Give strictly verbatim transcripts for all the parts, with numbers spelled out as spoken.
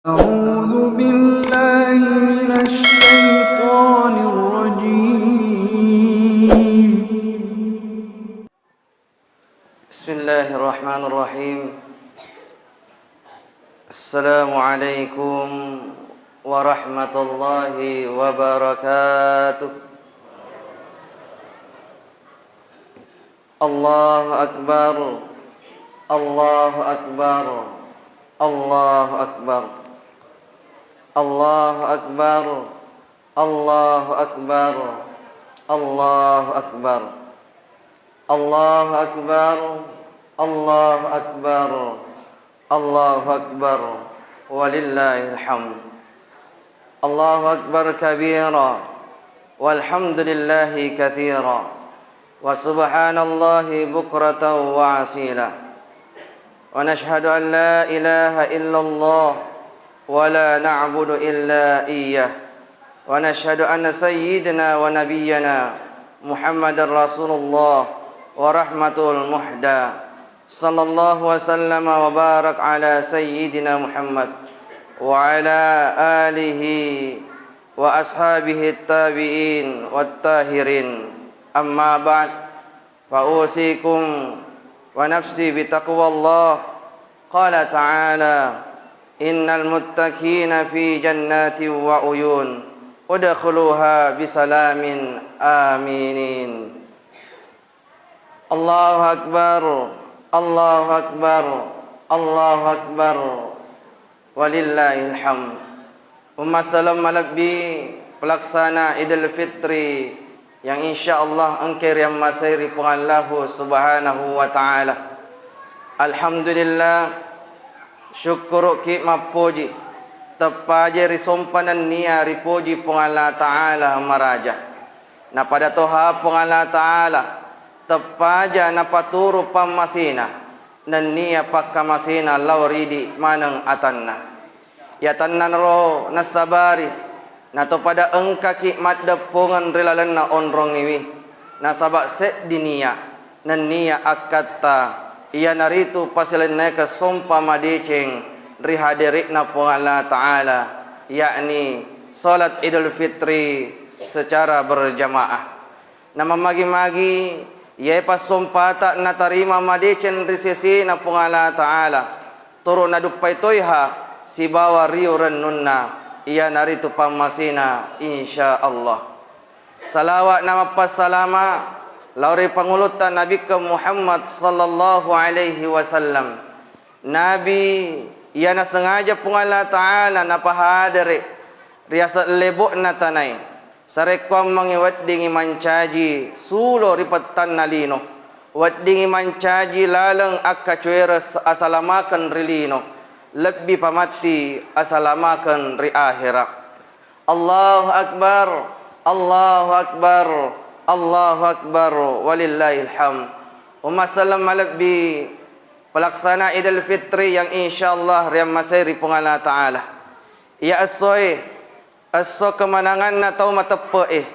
أعوذ بالله من الشيطان الرجيم. بسم الله الرحمن الرحيم. السلام عليكم ورحمة الله وبركاته. الله أكبر، الله أكبر، الله أكبر، الله أكبر، الله أكبر، الله أكبر، الله أكبر، الله أكبر، الله أكبر، ولله الحمد. الله أكبر كبيرا، والحمد لله كثيرا، وسبحان الله بكرة وأصيلا. ونشهد أن لا إله إلا الله ولا نعبد إلا إياه. ونشهد أن سيدنا ونبينا محمد رسول الله ورحمته المهدى. صلى الله وسلم وبارك على سيدنا محمد وعلى آله وأصحابه التابعين والطاهرين. أما بعد، فأوصيكم ونفسي بتقوى الله. قال تعالى: إن المتقين في جنات وعيون، ادخلوها بسلام آمنين. الله أكبر، الله أكبر، الله أكبر، ولله الحمد. Umma selleng malebbi pelaksana Idul Fitri yang insyaallah engka riammasei ri Puang Allahu Subhanahu wa Ta'ala. Alhamdulillah, syukkuruki mappoji, teppaje risompa nennia ripoji Puang Allah Ta'ala maraja. Napada toha Puang Allah Ta'ala, teppaja napaturu pammasena, nennia pakkamasena lao ridi maneng atanna. Yatannanaro nassabari, natopada engkaki maddeppungeng ri lalenna onrongngiwi, nasaba seddi nia, nennia akkatta, iyanaritu pasilennaikeng sompa madeceng ri haderi'na Puang Allah Ta'ala, yakni salat Idul Fitri secara berjamaah. Namammagi-magi, iyae passompata natarima madeceng ri sesena Puang Allah Ta'ala, toro naduppai toiha sibawa rio rennunna, iyanaritu pammasena, insyaallah. Salawa namappassalama lao ri pangulutta Nabikkeng Muhammad sallallahu alaihi wasallam. Nabi iya nasengaja Puang Allah Ta'ala napahadere ri aseng lebo'na tanae. Sarekkuammengngi weddingngi mancaji sulo ri pettanna lino, weddingngi mancaji laleng akkacuere asalamakeng ri lino, lebbi pamatti asalamakeng ri ahera. Allahu Akbar, Allahu Akbar, Allahu Akbar, walillahil hamd. Umma selleng malebbi pelaksana Idul Fitri yang insyaallah riammasei ri Puang Allah Ta'ala. Iya essoe, esso kemenanganna tau mateppe'e,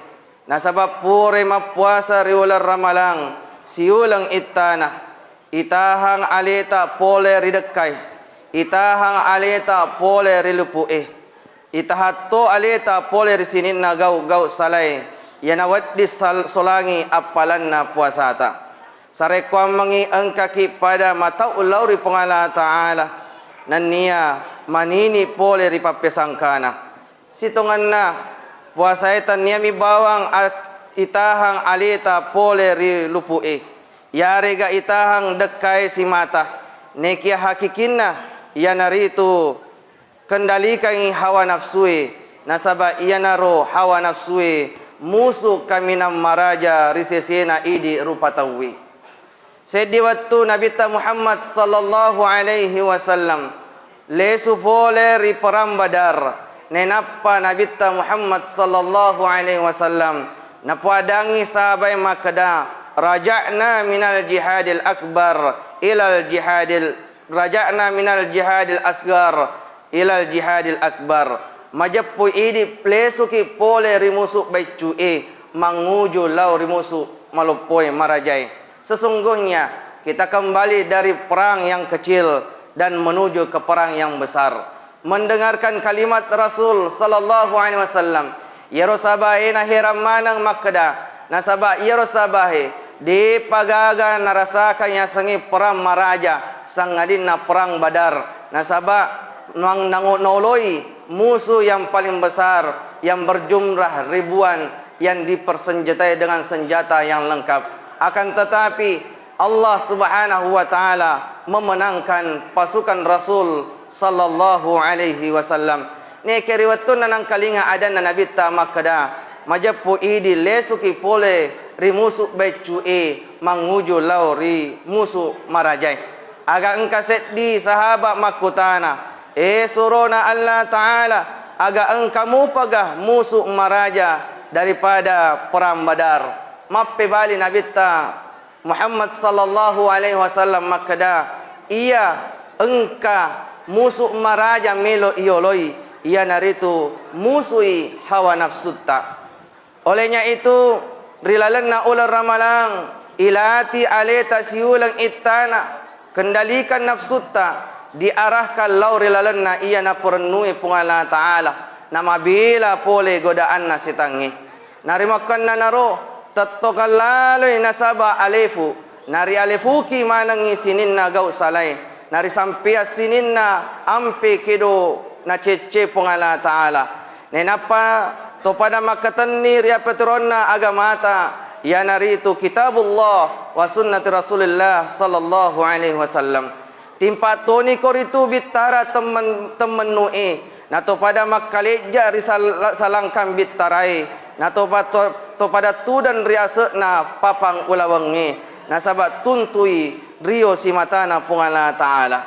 nasaba purai mappuasa ri uleng Ramalang siuleng ittana, itahang aleta pole ri dekkai, itahang aleta pole ri lupu'e, itahatto aleta pole ri sininna gau-gau salae, iyana wedding sal-, solangi appalanna puasata. Sarekkuammengngi engkaki pada matau lao ri Puang Allah Ta'ala, nennia manini pole ri pappesangkana. Sitongenna puasae tanniami bawang a-, itahang aleta pole ri lupu'e, yarega itahang dekkae simata. Nekia hakikinna, iyanaritu kendalikangngi hawa nafsue, nasaba iyanaro hawa nafsue musu kaminang maraja ri sesena idi rupa tauwe. Seddi wettu Nabitta Muhammad sallallahu alaihi wasallam lesu pole ri Perang Badar, nainappa Nabitta Muhammad sallallahu alaihi wasallam napoadangngi sahabae makkeda, "Raja'na minal jihadil akbar ilal jihadil, raja'na minal jihadil asgar ilal jihadil akbar." Majeppu idi lesuki pole ri musu baiccu'e manguju lao ri musu maloppoe marajae. Sesungguhnya kita kembali dari perang yang kecil dan menuju ke perang yang besar. mendengarkan kalimat Rasul sallallahu alaihi wasallam. Iyaro sahabae naherang maneng makkeda, nasaba iyaro sahabae de'pa gaga narasakang yasengnge perang maraja, sangadinna perang Badar. Nasaba nang-, nango-, naoloi musuh yang paling besar, yang berjumlah ribuan, yang dipersenjatai dengan senjata yang lengkap. Akan tetapi, Allah Subhanahu wa Ta'ala memenangkan pasukan Rasul sallallahu alaihi wasallam. Neke ri wettunna nangkalinga adanna Nabitta makkeda, majeppu idi lesuki pole ri musu beccu'e manguju lao ri musu marajae. Aga engka seddi sahabat makkutana, "E surona Allah Ta'ala, aga engka mupaga musu maraja daripada perang Badar?" Mappebali Nabitta Muhammad sallallahu alaihi wasallam makkeda, "Iya, engka musu maraja melo iyoloi, iyanaritu musui hawa nafsutta." Olehnya itu, ri lalenna uleng Ramalang, ilati aleta siuleng ittana, kendalikan nafsutta, diarahkan lao ri lalenna iya naparennui Puang Allah Ta'ala, namabela pole godaanna setangnge. Narimakkuannanaro, tettokang laloi nasaba alefu, narialefuki manengngi sininna gau salae, narisampeang sininna ampe kedo nacecce Puang Allah Ta'ala. Nainappa topada makkatenni ri appaturonna agamata, iyanaritu Kitabullah wa sunnati Rasulillah sallallahu alaihi wasallam. Timpa toniko ritu bittara temmen-, temmennu'e, natopada makkalejja ri sal-, salangkang bittarae, natopa-, to-, topada tudang ri ase'na papang ulawengnge, nasaba tuntui rio simatana Puang Allah Ta'ala.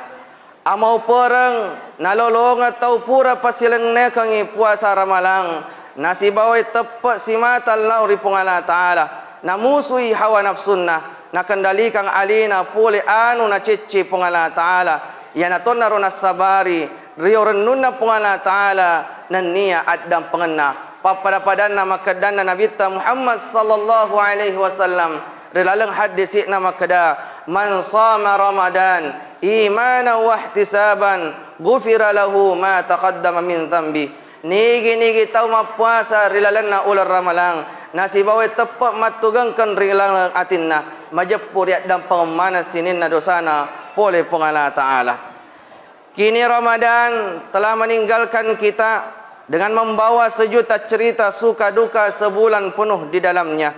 Amaupereng nalolongeng tau pura pasilennekengngi puasa Ramalang, nasibawai teppe simata lao ri Puang Allah Ta'ala, namusui hawa nafsunna, nakendalikang alena pole anu nacecce Puang Allah Ta'ala, iyanatonnaro nassabari rio rennunna Puang Allah Ta'ala nennia addampengenna. Pappada-padanna makkeddanna Nabitta Muhammad sallallahu alaihi wasallam ri laleng haddisi'na makkeda, "Man shama Ramadan imanan wahtisaban, ghufira lahu ma taqaddama min dzambi." Nigi-nigi tau mappuasa ri lalenna uleng Ramalang, nasibawai teppe mattugengkeng ri laleng atinna, majeppu riaddampengeng maneng sininna dosana pole Puang Allah Ta'ala. Kini Ramadan telah meninggalkan kita dengan membawa sejuta cerita suka duka sebulan penuh di dalamnya.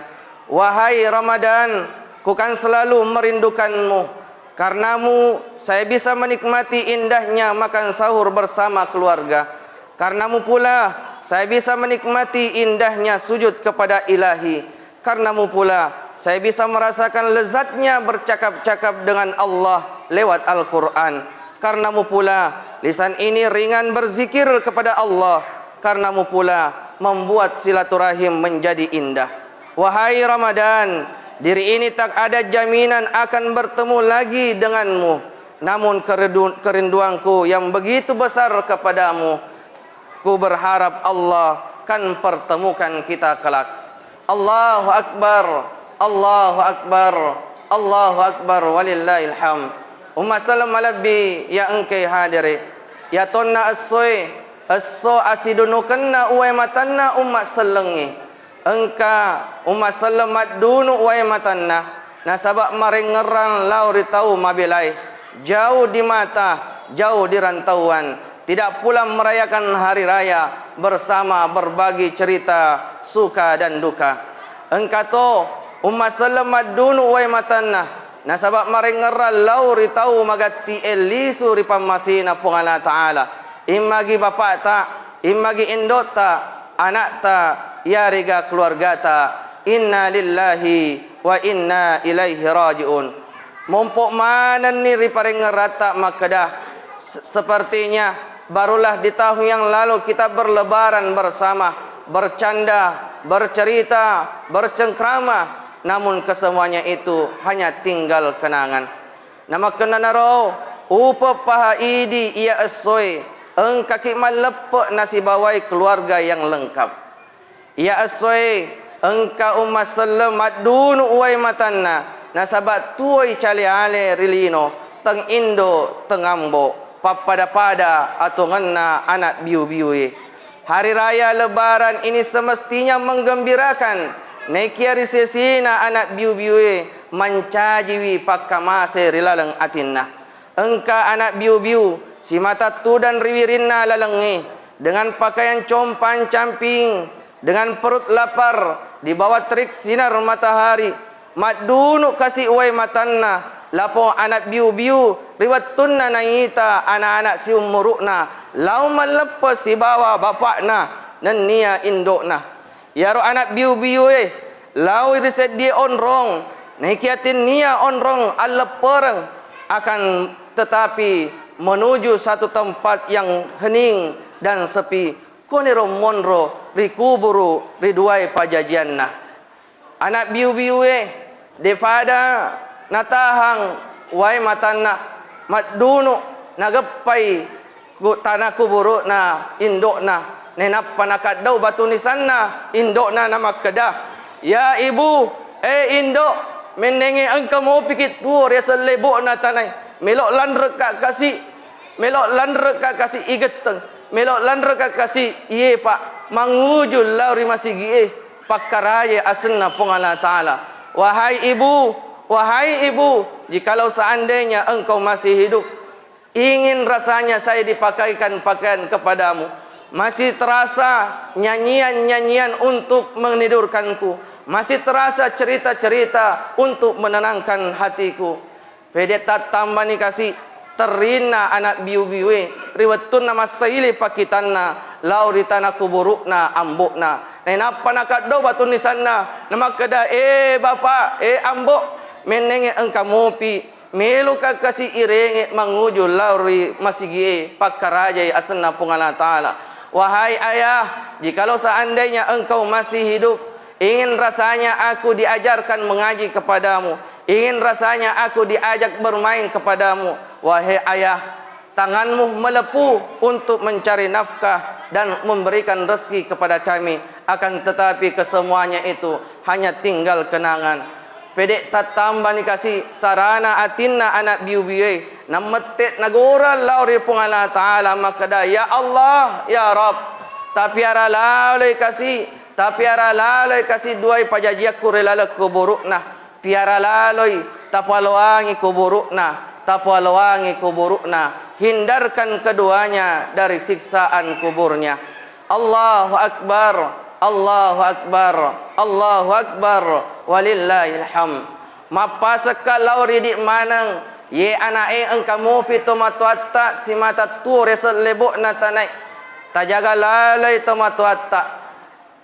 Wahai Ramadan, ku kan selalu merindukanmu. Karenamu, saya bisa menikmati indahnya makan sahur bersama keluarga. Karenamu pula, saya bisa menikmati indahnya sujud kepada Ilahi. Karenamu pula, saya bisa merasakan lezatnya bercakap-cakap dengan Allah lewat Al-Quran. Karenamu pula, lisan ini ringan berzikir kepada Allah. Karenamu pula, membuat silaturahim menjadi indah. Wahai Ramadan, diri ini tak ada jaminan akan bertemu lagi denganmu. Namun kerindu-, kerinduanku yang begitu besar kepadamu, ku berharap Allah kan pertemukan kita kelak. Allahu Akbar, Allahu Akbar, Allahu Akbar, walillahil hamd. Umma selleng malebbi iya engkae hadere. Iyatonna essoe, esso asidunukenna uwae matanna umma sellengnge. Engka umma selleng maddunu uwae matanna, nasaba marengngerang lao ri tau mabelae, jauh di mata, jauh di rantauan, tidak pulang merayakan hari raya bersama berbagi cerita suka dan duka. Engka to umma selleng maddunu uwae matanna, nasaba marengngerang lao ri tau magatti e lisu ri pammasena Puang Allah Ta'ala, immagi bapa'ta, immagi indo'ta, ana'ta, iyarega keluargata. Inna lillahi wa inna ilaihi raji'un. Mompo manenni ri parengngeratta makkeda, se-, sepertinya barulah di tahun yang lalu kita berlebaran bersama, bercanda, bercerita, bercengkrama, namun kesemuanya itu hanya tinggal kenangan. Namakkennanaro, upeppaha idi iya essoe, engkaki malleppe nasibawai keluarga yang lengkap. Iya essoe, engka umma selleng maddunu uwae matanna, nasaba tuwoi cale-ale ri lino, teng indo, teng ambo. pappada-pada atongenna anak biu-biue. Hari Raya Lebaran ini semestinya menggembirakan, naikia ri sesena anak biu-biue mancajiwi pakkamase ri laleng atinna. Engka anak biu-biu simata tudang ri wirinna lalengnge, dengan pakaian compang-camping, dengan perut lapar, di bawah terik sinar matahari, maddunu kasi wae matanna lapong anak biu-biu ri wettunna naita anak-anak siummuru'na lao malleppe sibawa bapa'na nennia indo'na. Iyaro anak biu-biue lao ri seddie onrong, naikia tennia onrong alleppereng, akan tetapi menuju satu tempat yang hening dan sepi, koniro monro ri kuburu ri duai pajajianna. Anak biu-biue, depada natahang wae matanna, maddunu, nageppai ku-, tana kuburu'na indo'na, nainappa nakaddau batu nisanna indo'na namakkeda, "Ya ibu, eh indo, mennengnge engka mopiki tuo ri aseng lebo'na tanae, melo lanrekka kasi, melo lanrekka kasi igetteng, melo lanrekka kasi iyepa, manguju lao ri masigi'e, pakkarajai asenna Puang Allah Ta'ala." Wahai ibu, wahai ibu, jikalau seandainya engkau masih hidup, ingin rasanya saya dipakaikan pakaian kepadamu. Masih terasa nyanyian-nyanyian untuk menidurkanku. Masih terasa cerita-cerita untuk menenangkan hatiku. Pede tattambani kasi terrinna anak biu-biue ri wettunna massaili pakkitanna lao ri tana kuburu'na ambo'na. Nainappa nakaddau batu nisanna, namakkeda, "Eh bapa, eh ambo, mennengnge engka mopi, meloka kasi irenge manguju lao ri masigi'e, pakkarajai asenna Puang Allah Ta'ala. Wahai ayah, jikalau seandainya engkau masih hidup, ingin rasanya aku diajarkan mengaji kepadamu, ingin rasanya aku diajak bermain kepadamu. Wahai ayah, tanganmu melepu untuk mencari nafkah dan memberikan rezeki kepada kami, akan tetapi kesemuanya itu hanya tinggal kenangan." Pede tattambani kasi sarana atinna anak biu-biue, namette nagora lao ri Puang Allah Ta'ala makkeda, "Ya Allah, ya Rabb, tapiara laloi kasi, tapiara laloi kasi duai pajajiakku ri laleng kuburu'na. Piara laloi, tapaloangi kuburu'na, tapaloangi kuburu'na. Hindarkan keduanya dari siksaan kuburnya." Allahu Akbar, Allahu Akbar, Allahu Akbar, walillahil hamd. Mappasekka lao ridi maneng, ye ana'e engka mupi tomatoatta simata tuo ri aseng lebo'na tanae. Tajaga laloi tomatoatta.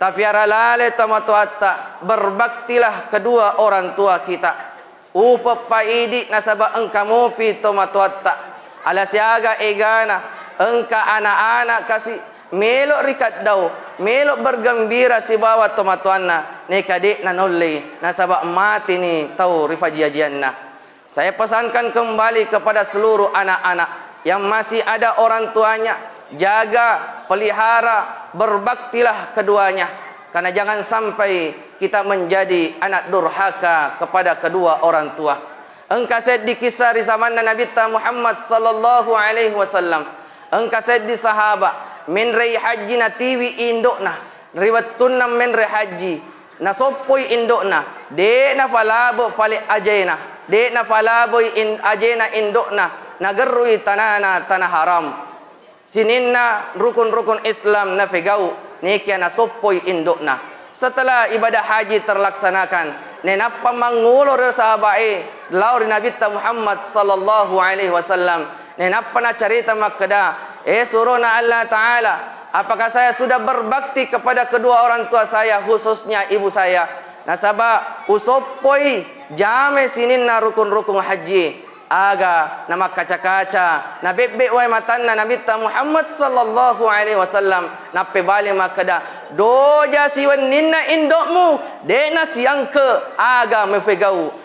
Tapiara laloi tomatoatta, berbaktilah kedua orang tua kita. Upeppa idi nasaba engka mupi tomatoatta. Ala siaga egana, engka anak-anak kasi, melo rikaddau, melo bergembira sibawa tomatoanna, neka de'na naullei, nasaba matini tau ri fajiajianna. Saya pesankan kembali kepada seluruh anak-anak yang masih ada orang tuanya, jaga, pelihara, berbaktilah keduanya. Karena jangan sampai kita menjadi anak durhaka kepada kedua orang tua. Engka seddi kisah ri zamanna Nabitta Muhammad sallallahu alaihi wasallam. Engka seddi sahaba menrei haji natiwi indo'na. Ri wettunna menre haji, nasoppoi indo'na, de' nafalabo pale ajena, de' nafalaboi in-, ajena indo'na, nagerrui tanana tana haram. Sininna rukun-rukun Islam nafegau, nekia nasoppoi indo'na. Setelah ibadah haji terlaksanakan, nenappa mangolo ri sahabae lao ri Nabitta Muhammad sallallahu alaihi wasallam. Nenappa nacarita makkeda, "Eh, surona Allah Ta'ala, apakah saya sudah berbakti kepada kedua orang tua saya, khususnya ibu saya? Nasaba usoppoi jame sininna rukun-rukun haji." Aga namakkaca-kaca, nabebbe wae matanna Nabitta Muhammad sallallahu alaihi wasallam, nappebali makkeda, "Doja siwenninna indo'mu, de'na siangke aga mefegau."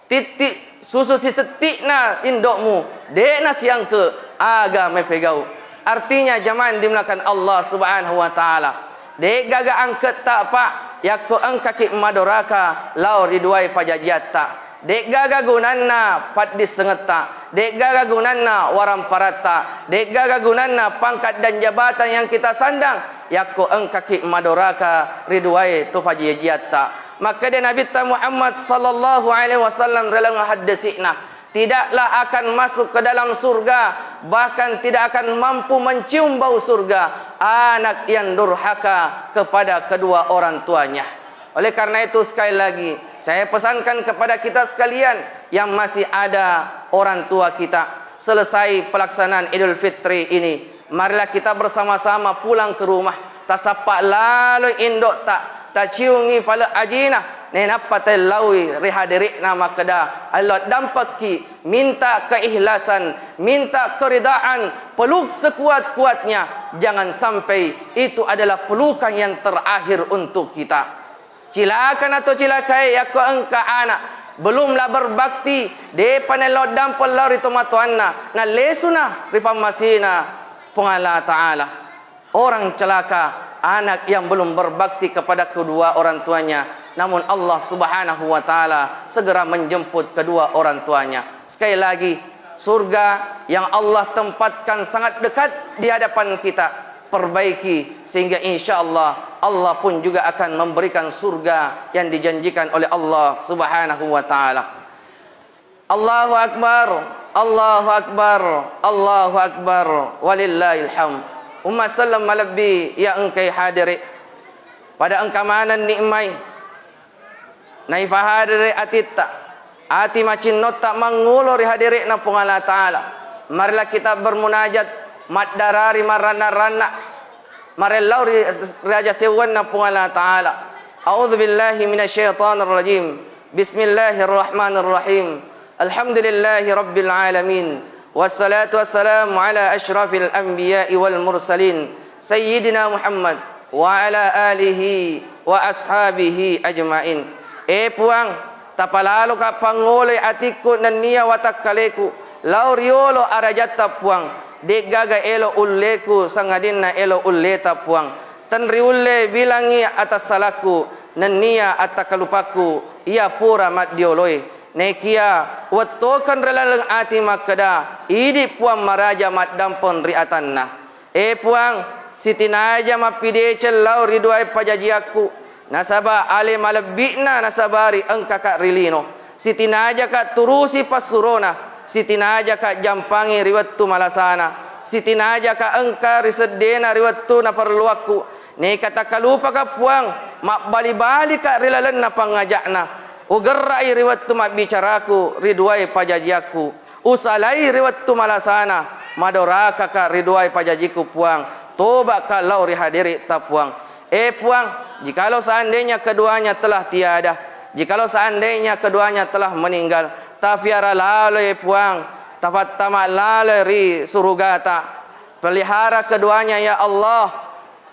Titti susu sisetti'na indo'mu, de'na siangke aga mefegau. Artinya, jamaah yang dimuliakan Allah Subhanahu wa Ta'ala, de'gaga angke'ta, Pak, yakko engkaki madoraka lao ri duai pajajiatta. De'gaga gunanna paddissengetta, de'gaga gunanna waramparatta, de'gaga gunanna pangkat dan jabatan yang kita sandang, yakko engkaki madoraka ri duae to pajajiatta. Makkeda Nabitta Muhammad sallallahu alaihi wasallam ri laleng haddesi'na, tidaklah akan masuk ke dalam surga, bahkan tidak akan mampu mencium bau surga, anak yang durhaka kepada kedua orang tuanya. Oleh karena itu, sekali lagi, saya pesankan kepada kita sekalian yang masih ada orang tua kita, selesai pelaksanaan Idul Fitri ini, marilah kita bersama-sama pulang ke rumah, tasappa laloi indo'ta, taciungi pale ajina, nainappa tellaui ri hadiri'na makkeda, allo dampekki, minta keikhlasan, minta keridaan, peluk sekuat-kuatnya, jangan sampai itu adalah pelukan yang terakhir untuk kita. Cilaka nato cilakae yakko engka ana belum la berbakti, depa nello dampeng lao ri tomatoanna, nallesuna ri pammasena Puang Allah Ta'ala. Orang celaka, anak yang belum berbakti kepada kedua orang tuanya, namun Allah Subhanahu wa Ta'ala segera menjemput kedua orang tuanya. Sekali lagi, surga yang Allah tempatkan sangat dekat di hadapan kita. Perbaiki, sehingga insya Allah, Allah pun juga akan memberikan surga yang dijanjikan oleh Allah Subhanahu wa Ta'ala. Allahu Akbar, Allahu Akbar, Allahu Akbar, walillahil hamd. Umma selleng malebbi iya engkai hadiri. Pada engka maneng nikmai naifahadiri atitta, ati macinnotta mangngolo ri hadiri'na Puang Allah Ta'ala. Marilah kita bermunajat, maddarari maranna-ranna, marellau ri, ri aja sewwanna Puang Allah Ta'ala. A'udzubillahi minasyaitonirrajim. Bismillahirrahmanirrahim. Alhamdulillahi rabbil alamin. Wassalatu wassalamu ala asyrafil anbiya'i wal mursalin, Sayyidina Muhammad wa ala alihi wa ashabihi ajmain. E Puang, tapalaloka pangngoloi atikku nenniya watakkaleku lao riyolo arajatta Puang, de'gaga elo ulleku sangadinna elo ulleta Puang. Tenriulle bilangngi atassalakku nenniya attakalupakku iya pura maddioloi. Nekiya wettokeng ri laleng ati makkeda, idi Puang maraja maddampeng ri atanna. E Puang, sitinaja mappideceng lao ri duae pajajiakku, nasaba ale malebbi'na nasabari engkaka ri lino. Sitinajaka turusi passurona, sitinajaka jampangi ri wettu malasana, sitinajaka engka ri seddena ri wettu naparelluakku. Neka takalupaka Puang, mabbali-balika ri lalenna pangaja'na. Ugerra'i ri wettu mabbicaraku ri duae pajajiakku. Usalai ri wettu malasana, madorakaka ri duae pajajiku Puang. Toba'ka lao ri hadiri'ta Puang. E Puang, jikalau seandainya keduanya telah tiada, jikalau seandainya keduanya telah meninggal, tafiara lalo e Puang, tapattama lalo ri surugata. Pelihara keduanya ya Allah.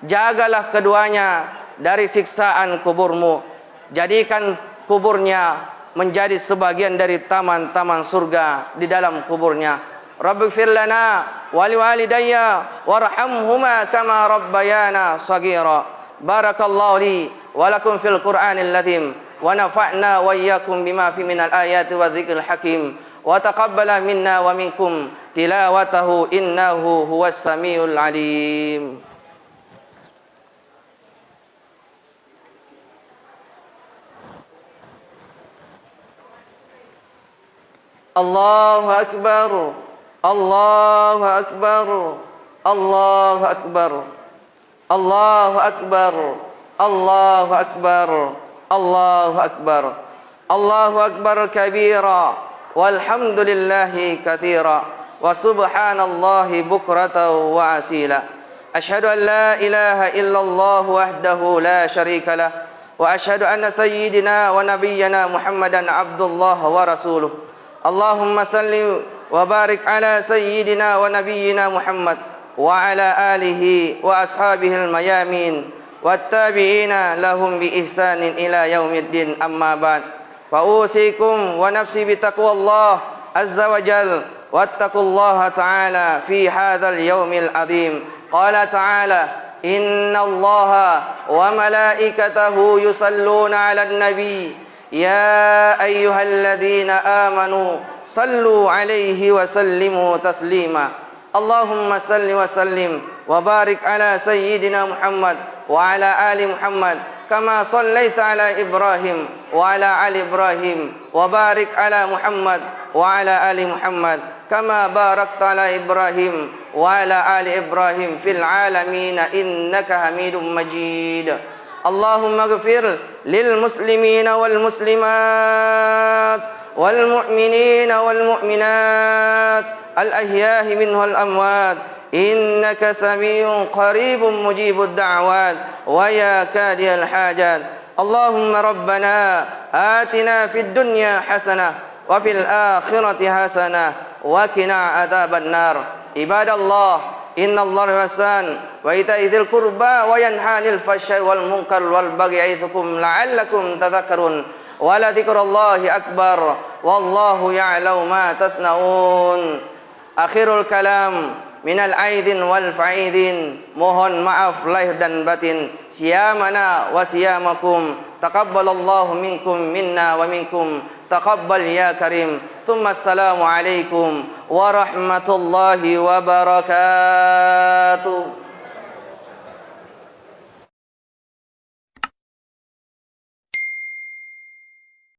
Jagalah keduanya dari siksaan kuburmu. Jadikan kuburnya menjadi sebagian dari taman-taman surga di dalam kuburnya. Rabbighfir lana wa liwalidayya warhamhuma kama rabbayana shaghira. Barakallahu li wa lakum fil Qur'anil azim wa nafa'na wa iyyakum bima fi minal ayati wa dzikril hakim wa taqabbala minna wa minkum tilawatahu innahu huwas samiul alim. Allahu Akbar, Allahu Akbar, Allahu Akbar, Allahu Akbar, Allahu Akbar, Allahu Akbar. Allahu Akbar kabira, walhamdulillahi katsira, wa subhanallahi bukratan wa asila. Asyhadu an la ilaha illallah wahdahu la syarika lah, wa asyhadu anna sayyidina wa nabiyyana Muhammadan abdullah wa rasuluh. Allahumma salli wa barik ala sayyidina wa nabiyyina Muhammad wa ala alihi wa ashabihil mayamin wattabi'ina lahum bi ihsanin ila yaumiddin, amma ba'd. Fa usikum wa nafsi bi taqwallah azza wa jal, wattaqullaha ta'ala fi hadzal yaumil azim. Qala ta'ala, innallaha wa malaikatahu yusalluna 'alan nabi, يا أيها الذين آمنوا صلوا عليه وسلموا تسليما. اللهم صل وسلم وبارك على سيدنا محمد وعلى آل محمد كما صليت على إبراهيم وعلى آل إبراهيم، وبارك على محمد وعلى آل محمد كما باركت على إبراهيم وعلى آل إبراهيم في العالمين إنك حميد مجيد. اللهم اغفر للمسلمين والمسلمات والمؤمنين والمؤمنات الأحياء منهم والأموات إنك سميع قريب مجيب الدعوات ويا قاضي الحاجات. اللهم ربنا آتنا في الدنيا حسنة وفي الآخرة حسنة وقنا عذاب النار. عباد الله، إن الله يحسن وإيتاء ذي القربى وينهى عن الفحشاء والمنكر والبغي يعظكم لعلكم تذكرون. ولذكر الله أكبر والله يعلم ما تصنعون. Akhirul kalam minal aidin wal faidin. Mohon maaf lahir dan batin. Siyamana wa siyamakum. Taqabbalallahu minkum minna wa minkum. Taqabbal ya karim. Tsumma assalamu alaikum warahmatullahi wabarakatuh.